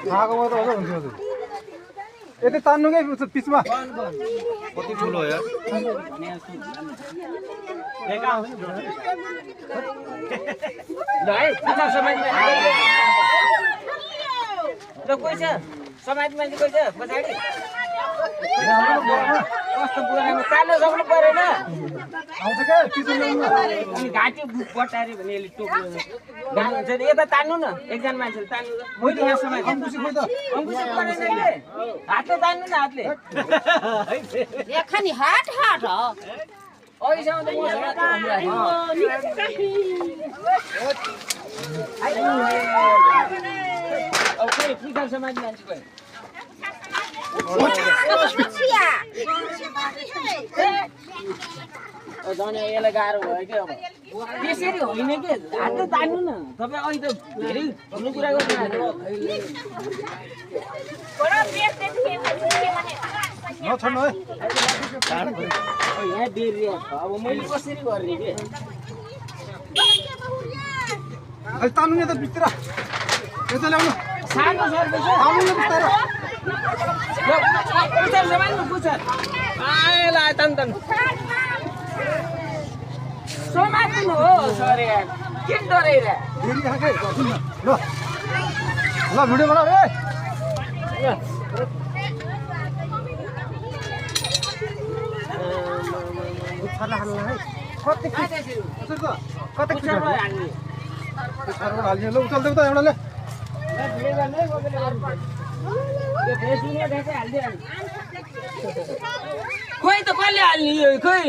खाएको मात्र हो हुन्छ हजुर यति तान्नुकै पिचमा कति ठुलो यार समाज मान्छे कोही छ पछाडि कस्तो पुरानो तान्नु सक्नु परेन आउँछ क्या पिचमा अनि घाँटी बटार्यो भने यसले टोक्नु हुन्छ नि यता तान्नु न एकजना मान्छेले तान्नु मैले यहाँ समाज अङ्कुशी खोइ त अङ्कुशी परेन के हातले तान्नु न हातले एखनी हाट हाट हो अहिलेसम्म त मसँग अब कोही पुजा समाज मान्छे कोही झन् यसलाई गाह्रो भयो कि अब त्यसरी होइन कि हातले तान्नु न तपाईँ अहिले त धेरै ठुलो कुरा गर्नु नछड्नु है यहाँ डेरी अब मैले कसरी गर्ने कि अहिले तान्नु नि त भित्र यता ल्याउनु सानो सर्भिस तान्नु नि बिस्तारो पुच्छर समाजमा पुच्छर आएला तन समात्नु हो सर यार किन डरेर फेरि खाएकै गर्छु नि ल ल भिडियो बनाऊ ए छर्ला हाल्नु है कति हजुर त कति पुच्छरमा हाल्ने छर्ला हाल्नु ल उचाल देऊ त एउटाले भिडियो गर्ने कसले गर्नु त्यो फेसबुकमा देखे हाल्दिहाल्नु खोइ त कसले हाल्ने यो खोइ